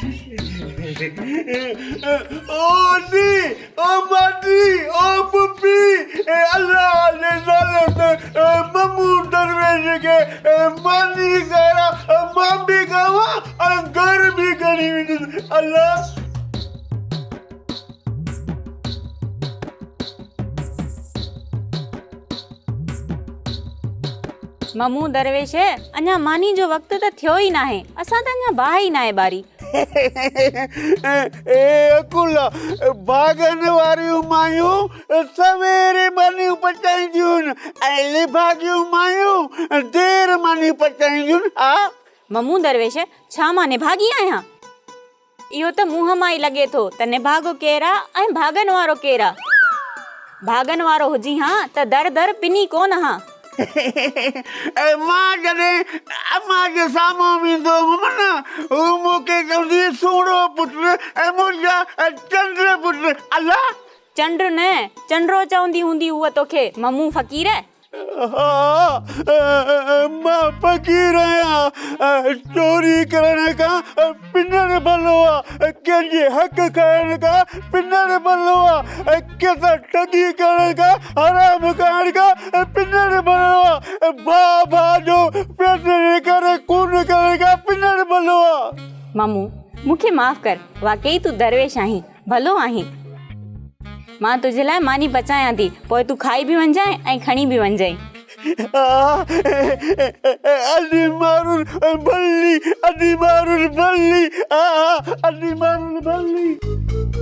او ادي، او ماٽي، او پڦي، الله جي نالي تي ممون درويش کي ماني کاراء، مان به کاوان ۽ گهر به کڻي ويندس. الله! ممون درويش، اڃا ماني جو وقت ته ٿيو ئي ناهي، اسان ته اڃا باهه ئي ناهي ٻاري. اي عقل، ڀاڳن واريون مايون سويري مانيون پچائينديون آهن ۽ نڀاڳيون مايون دير مانيون پچائينديون آهن. ممون درويش، ڇا مان نڀاڳي آهيان؟ اهو ته منهن مان ئي لڳي ٿو ته نڀاڳو ڪير آ ۽ ڀاڳن وارو ڪير آ. ڀاڳن وارو هجين ها ته در در پني ڪونه ها. ۽ مان جڏهن امان جي سامهون ويندو هئم نه، هوء مون کي چوندي هئي سهڻو پٽ ۽ منهنجا چنڊ پٽ. الله! چنڊ نه، چنڊرو چوندي هوندي هوء توکي ممون فقير. ها، مان فقير آهيان، چوري ڪرڻ کان پنڻ ڀلو آ، ڪنهن جي حق کائڻ کان پنڻ ڀلو آ، ڪنهن سان ٺڳي ڪرڻ کان حرام کائڻ کان پنڻ ڀلو آ، ڀاء ڀاء جو پيٽ جي ڪري خون ڪرڻ کان پنڻ ڀلو آ. مامو، مون کي معاف ڪر، واقعي تون درويش آهين، ڀلو آهين. مان تنهنجي لاء ماني پچايان ٿي، پوء تون کائي به وڃجانء ۽ کڻي به وڃجانء. ادي مارون ڀلي، ادي مارون ڀلي، ادي مارون ڀلي.